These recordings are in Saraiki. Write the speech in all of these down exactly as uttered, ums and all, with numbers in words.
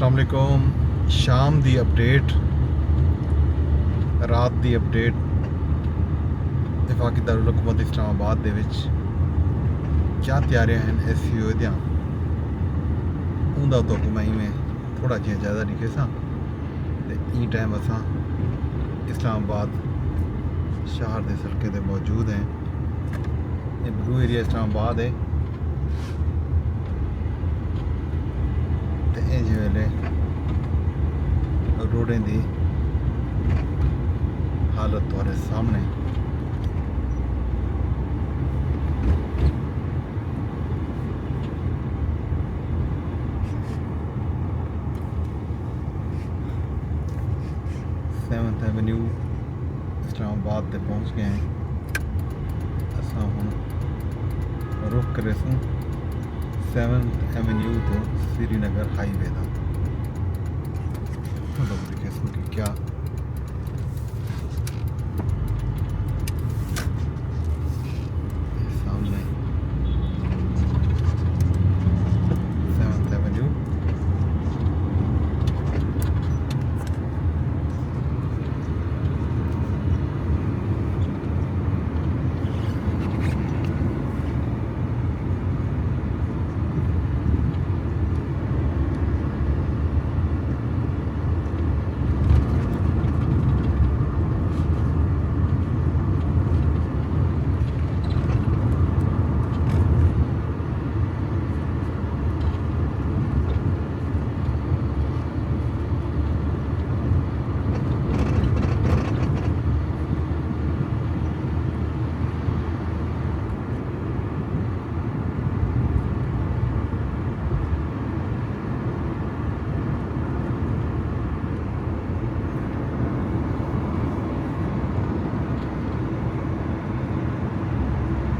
السلام علیکم۔ شام دی اپڈیٹ، رات دی اپڈیٹ۔ وفاقی دارالحکومت اسلام آباد دے وچ کیا تیاریاں ہیں ایس سی او دیاں، اوندا تہاکوں میں ایویں تھوڑا جیہاں جائزہ ݙکھیساں۔ تے ایں ٹائم اساں اسلام آباد شہر دے سڑکیں تے موجود ہیں۔ اے بلو ایریا اسلام آباد ہے۔ تے ایں جے ویلے روڈیں دی حالت تہاݙے سامݨے۔ سیونتھ ایونیو اسلام آباد تے پہنچ ڳئے ہیں۔ اساں ہݨ رخ کریسوں سیونتھ ایونیو توں سری نگر ہائی وے دا۔ چلو ݙیکھیسوں کہ کیا سامنے سیونتھ ایونیو۔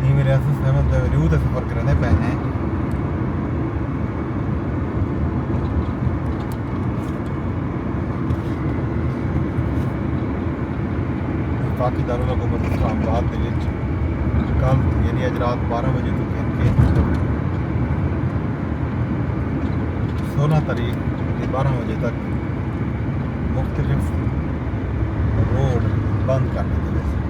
ایں ویلے اساں سیونتھ ایونیو تے سفر کریندے پئے ہیں۔ وفاقی دارالحکومت اسلام آباد دے وچ کل، یعنی اڄ رات بارہ وڄے توں گھن کے سولہ تاریخ دے بارہ وڄے تک مختلف روڈ بند کر ݙتے ویسن۔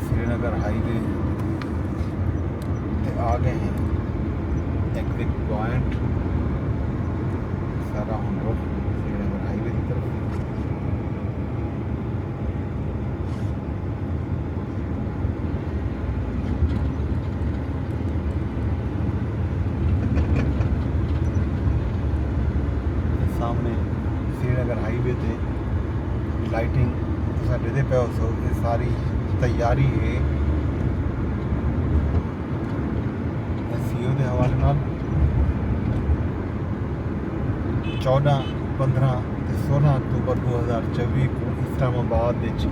سری نگر ہائی وے تے آ ڳئے ہیں، ایگزٹ پوائنٹ۔ سارا ہݨ رخ سری نگر ہائی وے دی طرف۔ سامݨے سری نگر ہائی وے تے لائٹنگ تساں ݙیہدے پئے ہوسو، اے ساری تیاری ہے ایس سی او دے حوالے نال۔ چوݙاں، پندرہ تے سولہ اکتوبر ݙو ہزار چووی کوں اسلام آباد وچ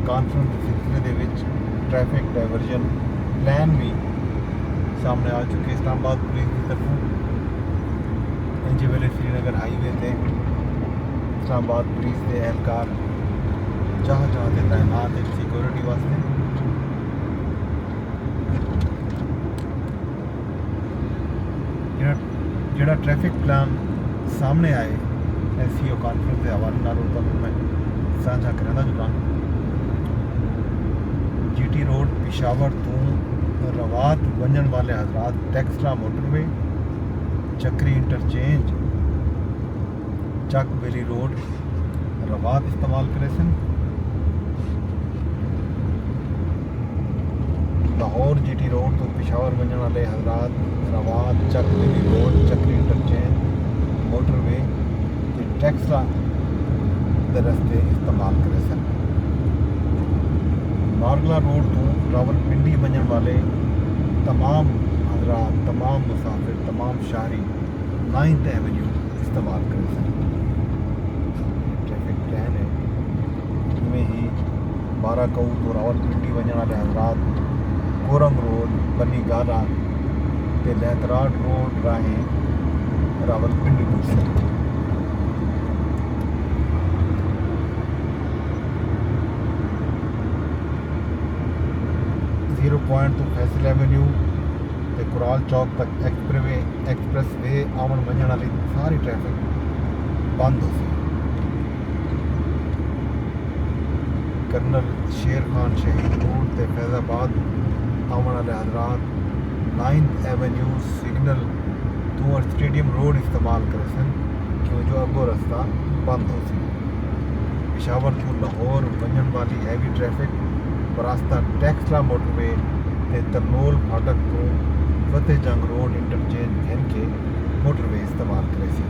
کانفرنس دے سلسلے دے وچ ٹریفک ڈائیورژن پلان وی سامݨے آ چکے اسلام آباد پولیس دی طرفوں۔ ایں جے ویلے سری نگر ہائی وے تے اسلام آباد پولیس دے اہلکار جاہ جاہ تے تعینات ہن سیکورٹی واسطے۔ جیڑھا جیڑھا ٹریفک پلان سامݨے آئے، ایس سی او کانفرنس دے حوالے نال او تہاکوں میں سانجھا کریندا چلاں۔ جی ٹی روڈ پشاور توں روات ونڄݨ والے حضرات ٹیکسلا موٹر وے، چکری انٹرچینج، چک ویلی روڈ، روات استعمال کریسن۔ لاہور جی ٹی روڈ توں پشاور ونڄݨ والے حضرات روات، چک ویلی روڈ، چکری انٹرچینج، موٹر وے تے ٹیکسلا دے رستے استعمال کریسن۔ نارگلا روڈ توں راولپنڈی ونڄݨ والے تمام حضرات، تمام مسافر، تمام شاہری نائنتھ ایونیو استعمال کریسن۔ ٹریفک جام ہے۔ ایویں ہی بارہ کاؤ توں راولپنڈی ونڄݨ والے حضرات کورنگ روڈ، بنی گالا تے لہتراٹ روڈ راہیں راولپنڈی ٹرسن۔ زیرو پوائنٹ توں فیصل ایونیو تے کرال چوک تک ایکسپریس وے، ایکسپریس وے آوݨ ونڄݨ والی ساری ٹریفک بند ہوسی۔ کرنل شیر خان شہید روڈ تے فیض آباد آوݨ والے حضرات نائنتھ ایونیو سگنل توں اسٹیڈیم روڈ استعمال کریسن، کیوں جو اڳوں رستہ بند ہوسی۔ پشاور توں لاہور ونڄݨ والی ہیوی ٹریفک براستہ ٹیکسلا موٹر وے تے ترنول پھاٹک توں فتح جنگ روڈ انٹرچینج گھن کے موٹر وے استعمال کریسی۔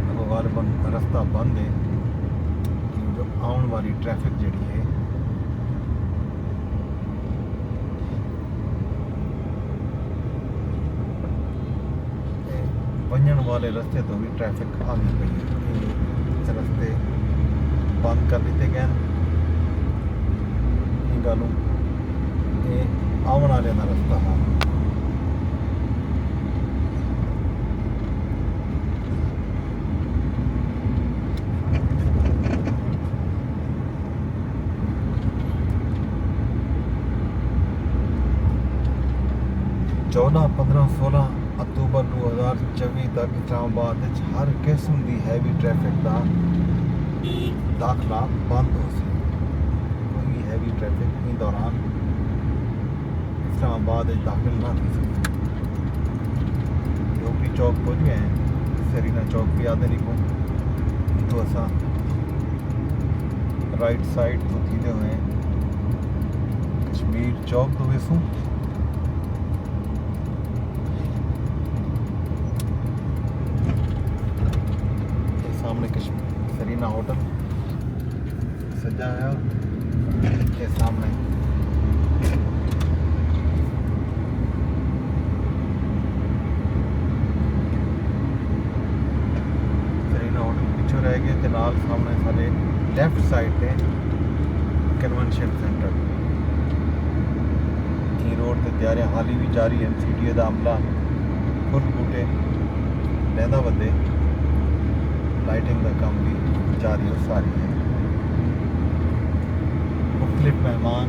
اڳوں غالباً رستہ بند ہے، کیوں جو آوݨ والی ٹریفک جیڑھی ہے، تے ونڄݨ والے رستے توں وی ٹریفک آندی پئی ہے۔ اے رستے بند کر ݙتے ڳئے ہن۔ ایں ڳالھوں اے آوݨ والے دا رستہ ہا۔ چوݙاں، پندرہ، سولہ اکتوبر ݙو ہزار چووی تک اسلام آباد وچ ہر قسم دی ہیوی ٹریفک دا داخلہ بند ہوسی۔ کوئی ہیوی ٹریفک ایں دوران اسلام آباد وچ داخل نہ تھی سڳسی۔ تے اوکڑی چوک پہنچ ڳئے ہیں، سرینا چوک وی آہدن ایکوں۔ اتھوں اساں رائٹ سائیڈ توں تھیندے ہوئے کشمیر چوک توں ویسوں۔ اے سامݨے کش-، سرینا ہوٹل سجا ہویا۔ اے سامݨے سرینا ہوٹل پچھوں رہ ڳئے تے نال سامݨے ساݙے لیفٹ سائیڈ تے کنونشن سینٹر۔ ایں روڈ تے تیاریاں حالی وی جاری ہن۔ سی ڈی اے دا عملہ پھل ٻوٹے لیندا ودے، لائٹنگ دا کم وی جاری و ساری ہے۔ مختلف مہمان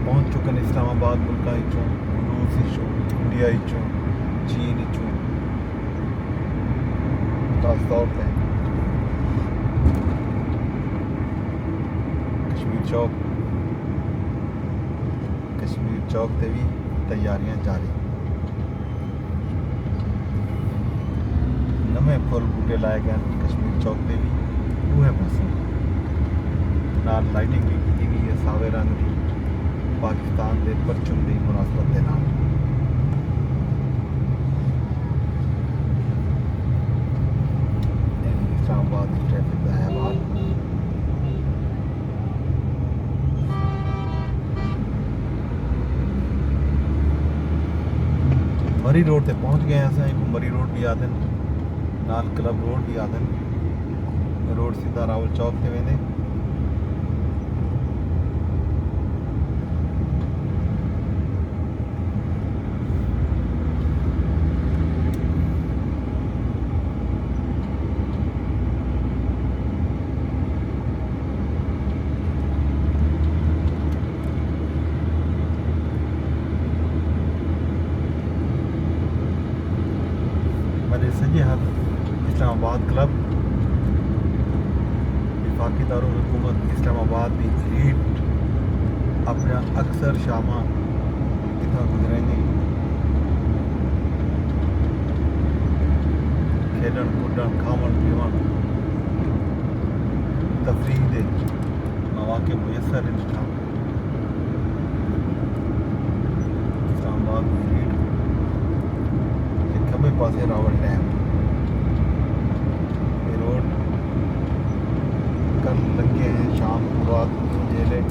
پہنچ چکن اسلام آباد ملکاں وچوں، روس وچوں، انڈیا وچوں، چین وچوں، خاص طور تے کشمیر چوک، کشمیر چوک تے وی تیاریاں جاری۔ نویں پھل ٻوٹے لائے ڳئے ہن کشمیر چوک تے وی، ݙوہیں پاسوں۔ نال لائٹنگ وی کیتی ڳئی ہے ساوے رنگ دی، پاکستان دے پرچم دی مناسبت دے نال۔ اے اسلام آباد دی ٹریفک دا احوال۔ مری روڈ تے پہنچ ڳئے ہیں اساں، ایکوں مری روڈ وی آہدن، نال کلب روڈ وی آہدن۔ روڈ سیدھا راول چوک تے ویندے۔ میݙے سڄے ہتھ اسلام آباد کلب، وفاقی دارالحکومت اسلام آباد دی ایلیٹ اپݨیاں اکثر شاماں اتھاں گزریندی۔ کھیݙݨ، کݙݨ، کھاوݨ، پیوݨ، تفریح دے مواقع میسر ہن اتھاں۔ راول ڈیم۔ اے روڈ کل لگے ہیں شام کو رات جیلے،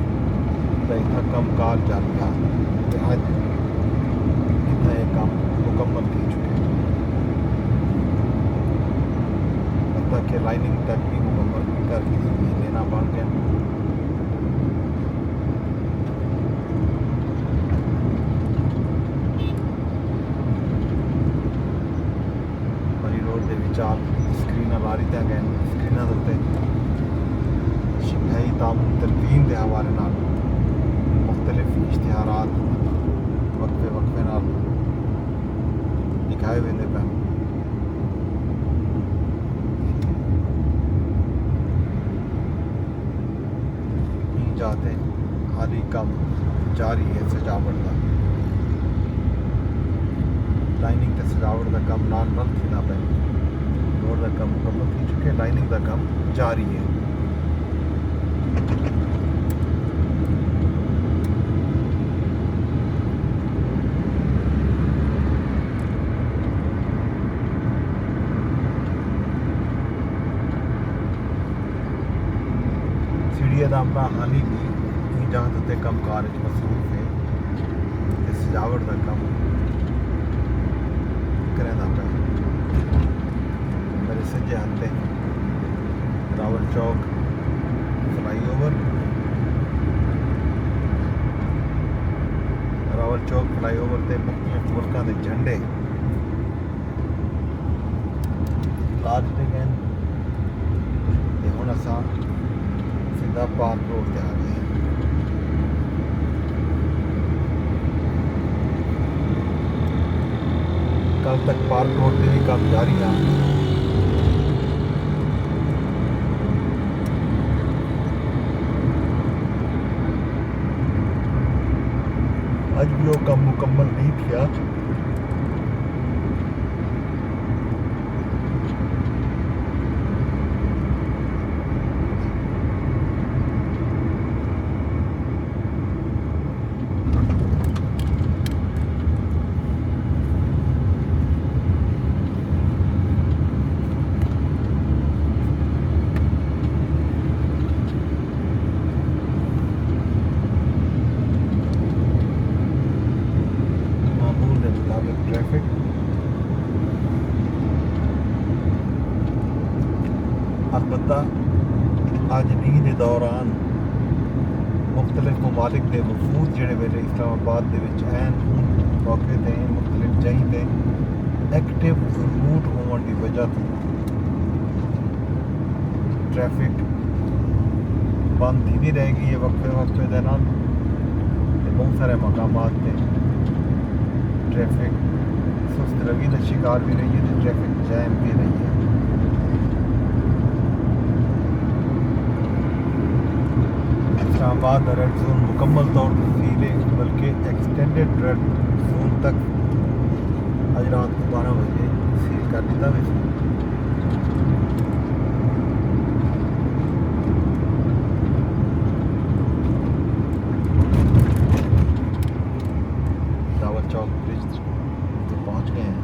تے اتھاں کم کار جاری ہا، تے اڄ اتھاں اے کم مکمل تھی چکے، حتیٰ کہ لائننگ تک بھی مکمل کر ݙتی ڳئی، لینا بݨ ڳئن۔ بری روڈ دے وچال اسکریناں لا ݙتیاں ڳئن۔ اسکریناں دے اتے شنگھائی تعاون تنظیم دے حوالے نال مختلف اشتہارات وقفے وقفے نال ݙکھائے ویندے پئن۔ ایں جاہ تے حالی کم جاری ہے سجاوٹ دا۔ لائننگ تے سجاوٹ دا کم نال نال تھیندا پئے۔ روڈ دا کم مکمل تھی چکے، لائننگ دا کم جاری ہے۔ سیڑھی دا امرا حالی بھی ایں جاہ تے کم کار وچ مصروف ہے تے سجاوٹ دا کم کریندا پئے۔ میرے سجے ہتھ تے راول چوک فلائی اوور، راول چوک فلائی اوور تے مختلف ملکاں دے جھنڈے لا ݙتے ڳئن۔ تے ہݨ اساں سدھا پارک روڈ تے آ ڳئے ہیں۔ کل تک پارک روڈ تے وی کم جاری ہا۔ اڄ وی او کم مکمل نئیں تھیا۔ معمول دے مطابق ٹریفک۔ البتہ اڄ ݙینہہ دے دوران مختلف ممالک دے وفود جیڑھے ویلے اسلام آباد دے وچ آئن، اوں موقع تے مختلف جہیں تے ایکٹیو روٹ ہووݨ دی وجہ توں ٹریفک بند تھیندی رہ ڳئی ہے وقفے وقفے دے نال، تے ٻہوں سارے مقامات تے ٹریفک سست روی دا شکار وی رہی ہے تے ٹریفک جام وی رہی ہے۔ اسلام آباد دا ریڈ زون مکمل طور تے سیل ہے، بلکہ ایکسٹینڈڈ ریڈ زون تک اڄ رات کوں ٻارہاں وڄے سیل کر ݙتا ویسی۔ راول چوک برج تے پہنچ ڳئے ہیں۔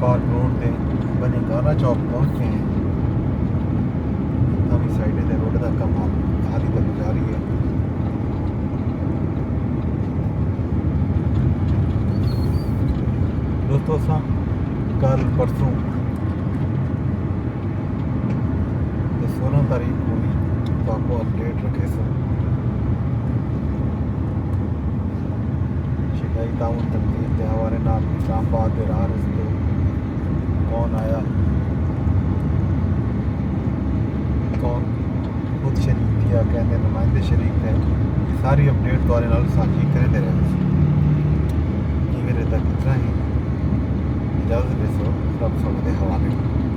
پارک روڈ تے بنی گانا چوک پہنچ ڳئے ہیں۔ نویں سائیڈ تے روڈ دا کم حالی تک جاری ہے۔ دوستو، اساں کل پرسوں تے سولہ تاریخ کوں وی تہاکوں اپڈیٹ رکھیسوں۔ شنگھائی تعاون تنظیم دے حوالے نال اسلام آباد دے راہ رستے کون آیا، کون خود شریک تھیا، کہیں دے نمائندے شریک تھئے، ساری اپڈیٹ تہاݙے نال سانجھی کریندے رہندے۔ اجازت ݙیسو، رب سونے دے حوالے۔